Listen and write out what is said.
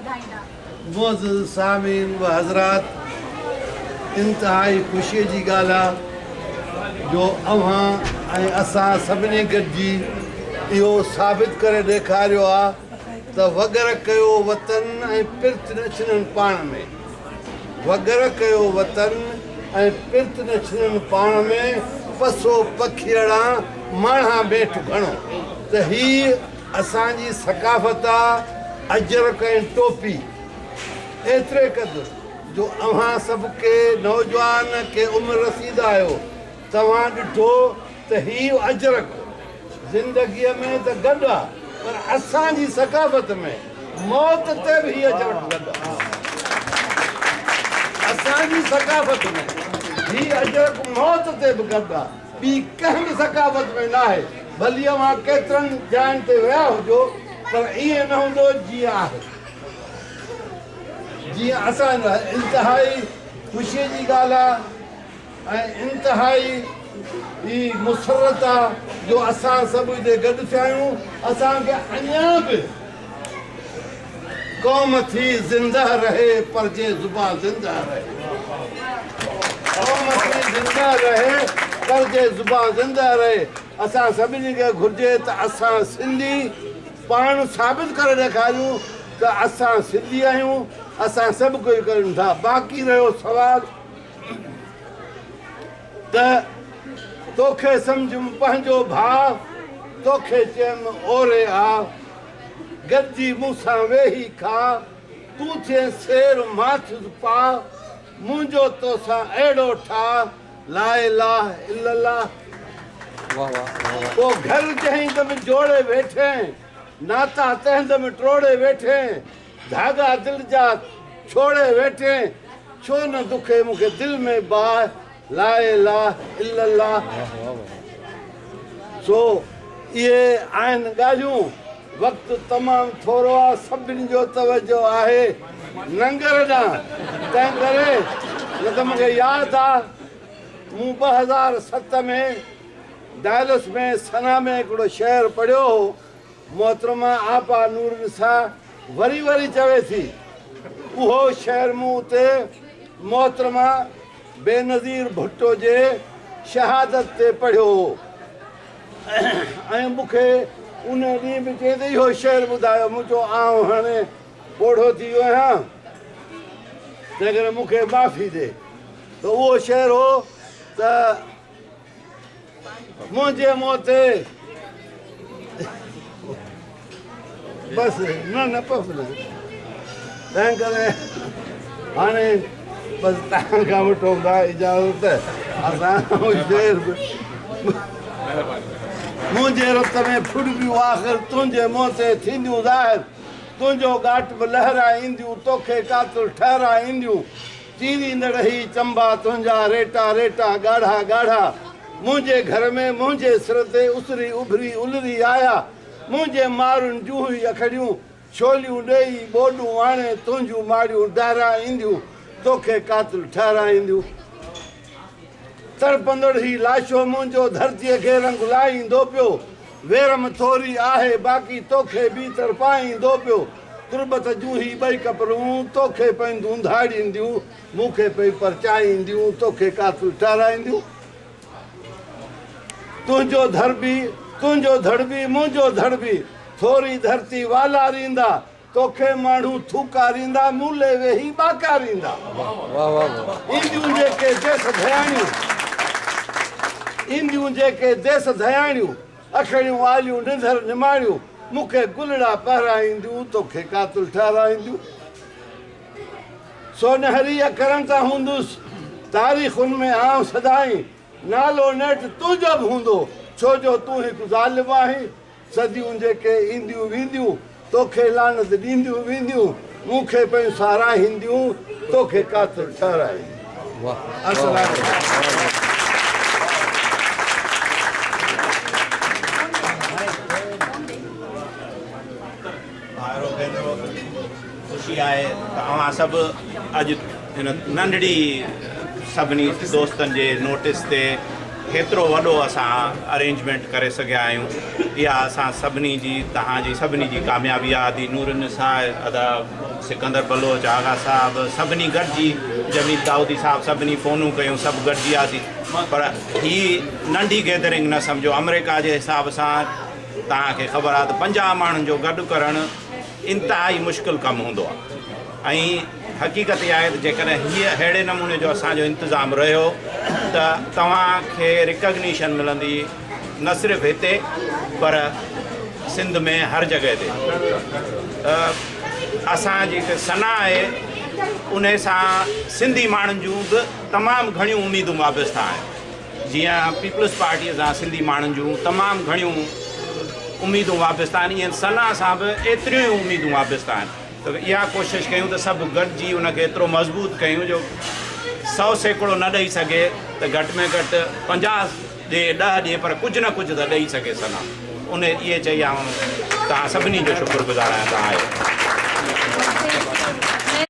ٻڌائيندا. معزز سامعين و حضرات انتهائي خوشي جي ڳالهه آ جو اوهان ۽ اسان سڀني گڏجي اهو ثابت ڪري ڏيکاريو آ ته وڳر ڪيو وطن ۽ پرت نه ڇنن پاڻ ۾. وڳر ڪيو وطن ۽ پرت نه ڇنن پاڻ ۾، پسو پکيئڙان ماڻهان ميٺ گهڻو. ته هي اسان جي ثقافت آ اجرڪ ۽ ٽوپي. ايتري قدر جو اوهان سڀ ڪي نوجوان ڪي عمر رسيده آهيو، توهان ڏٺو ته هي اجرڪ زندگيء ۾ ته گڏ آ پر اسان جي ثقافت ۾ موت تي به هي اجرڪ گڏ آ. اسان جي ثقافت ۾ هي اجرڪ موت تي به گڏ آ. ٻي ڪنهن به ثقافت ۾ ناهي. ڀلي اوهان ڪيترن جاين تي ويا هجو پر ائين نه هوندو جيئن آهي. جيئن اسان جو آهي. انتهائي خوشيء جي ڳالهه آ. ۽ انتهائي ئي مسرت آ جو اسان سڀ هتي گڏ ٿيا آهيون، اسان کي اڃا به قوم ٿي زنده رهي پر جي زبان زنده رهي، قوم ٿي زنده رهي پر جي زبان زنده رهي، اسان سڀني کي گهرجي ته اسان سنڌي پاڻ ثابت ڪري ڏيکاريون ته اسان سنڌي آهيون، اسان سڀ ڪجهه ڪريون ٿا، باقي رهيو سوال. ته توکي سمجهيم پنهنجو ڀاء، توکي چيم اوري آ، گڏجي مون سان ويهي کاء، تون ٿئين سير مان ٿيس پاء، منهنجو توسان اهڙو ٺاهه، لا اله الا الله. پوء گهر جنهن دم جوڙي ويٺين، ناتا تنهن دم ٽوڙي ويٺين، ڌاڳا دل جا ڇوڙي ويٺين، ڇو نه دکي مون کي دل ۾ باهه، لا اله الا الله. سو اهي آهن ڳالهيون، وقت تمام ٿورو آ، سڀني جو توجه آهي ننگر ڏانهن، تنهن ڪري نه ته مون کي ياد آ مون 2007 ۾ ڊائلس ۾ ثنا ۾ هڪڙو شعر پڙهيو هو، محترمه آپا نورالنساء وري وري چوي ٿي، اهو شعر مون اتي محترمه بينظير ڀٽو جي شهادت تي پڙهيو هو ۽ مون کي ان ڏينهن به چيائين ته اهو شعر ٻڌايو، مون چيو آئون هاڻي پوڙهو ٿي ويو آهيان، تنهنڪري مون کي معافي ڏي. ته اهو شعر هو ته. منهنجي منهن تي بس نه نه پف نه تنهن ڪري هاڻي بس تهان کان وٺون ٿا اجازت اسان شعر به منهنجي رت ۾ ڦڙڪيون آخر تنهنجي منهن تي ٿينديون ظاهر تنهنجو ڳاٽ به لهرائينديون توکي قاتل ٺهرائينديون چيريندڙ هي چنبا تنهنجا ريٽا ريٽا ڳاڙها ڳاڙها منهنجي گهر ۾ منهنجي سر تي اسري اڀري الري آيا منهنجي مارن جون هي اکڙيون ڇوليون ڏيئي ٻوڏون آڻي تنهنجون ماڙيون ڊهرائينديون توکي قاتل ٺهرائينديون تڙپندڙ هي لاشو منهنجو ڌرتيء کي رنگ لائيندو پيو ويرم ٿوري آهي باقي توکي به تڙپائيندو پيو. تربت جون هي ٻئي قبرون توکي پيون ڌونڌاڙينديون، مون کي پئي پرچائينديون، توکي قاتل ٺهرائينديون. تنهنجو ڌر به، تنهنجو ڌڙ به، منهنجو ڌڙ به، ٿوري ڌرتي والاريندا، توکي ماڻهو ٿوڪاريندا، مون لئي ويهي ٻاڪاريندا. اينديون جيڪي ديس ڌياڻيون، اينديون جيڪي ديس ڌياڻيون. اکڙيون آليون نڌر نماڻيون، مون کي گلڙا پهرائينديون، توکي قاتل ٺهرائينديون. سونهري اکرن سان هوندس، تاريخن ۾ آئون سدائين، نالو نيٺ تنهنجو به هوندو، ڇو جو تون هڪ ظالم آهين. صديون جيڪي اينديون وينديون، توکي لعنت ڏينديون وينديون، مون کي پيون ساراهينديون، توکي قاتل ٺهرائينديون. السلام عليڪم. ڀائرو ڀينرو خوشي آهي ته اوهان سڀ اڄ هن ننڍڙي سڀني دوستن جي نوٽس تي هيترو وڏو اسان ارينجمينٽ ڪري سگهيا آهيون اها اسان سڀني جي توهان جي سڀني جي ڪاميابي آهي ادي نور النساء ادا سڪندر بلوچ آغا صاحب سڀني گڏجي جميل دائودي صاحب سڀني فونون ڪيون سڀ گڏجي آياسين پر هي ننڍي گيدرنگ نه سمجهو آمريڪا جي حساب سان توهان کي خبر آهي ته 50 ماڻهن جو گڏ ڪرڻ انتهائي مشڪل ڪم هوندو آهي ۽ حقيقت اها آهي ته جيڪڏهن هيء ههڙي نموني جو اسان جو انتظام رهيو ته توهان کي ريڪگنيشن ملندي نه صرف هتي پر سنڌ ۾ هر جڳهه تي اسان جي هڪ ثنا آهي انهي سان سنڌي ماڻهن جون به تمام گهڻيون اميدون وابسته آهن. جيئن پيپلز پارٽيء سان سنڌي ماڻهن جون تمام گهڻيون اميدون وابسته آهن، ايئن ثنا سان به ايتريون ئي اميدون وابسته آهن ته اها ڪوشش ڪيون ته سڀ گڏجي ان کي ايترو مضبوط ڪيون جو 100% نه ڏئي سگهي ته گهٽ ۾ گهٽ 50 ڏي، ڏهه ڏي پر ڪجهه نه ڪجهه ته ڏئي سگهي ثنا. ان اهي چئي آئون توهان سڀني جو شڪر گذار آهيان ته آيو.